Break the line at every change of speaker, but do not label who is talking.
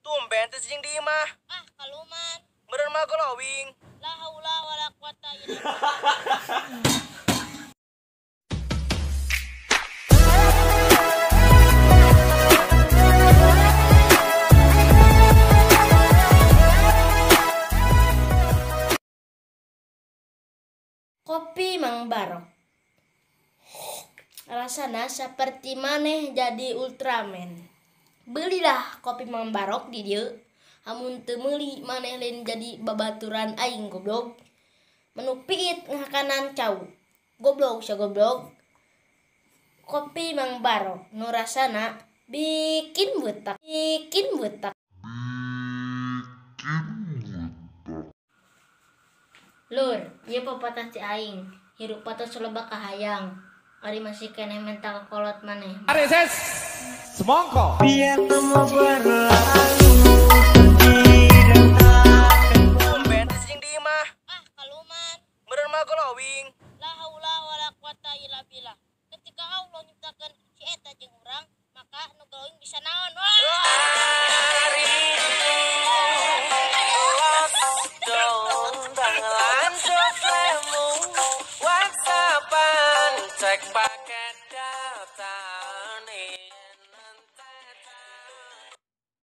Tumben teh cicing di imah.
Ah, kaluman.
Meureun mah glowing.
La haula wala quwata illa billah. Kopi Mang Barok. Rasana seperti maneh jadi Ultraman. Belilah kopi Mang Barok di dieu. Amun teu meuli maneh lain jadi babaturan aing goblok. Menu piit ngahakanan cau. Goblok sia goblok. Kopi Mang Barok nu rasana bikin butak, bikin butak. Lur, ieu papatah ti aing. Hirup patos loba kahayang. Ari masih keneh menta kakolot maneh.
Areses semongko.
Biar semua berlalu.
Tumben teh cicing di imah.
Ah, kaluman.
Meureun mah glowing.
La haula wala quwata illa billah. Ketika Allah nyiptakeun si eta jeung urang, maka nu glowing bisa naon? Wah!
Cek paket.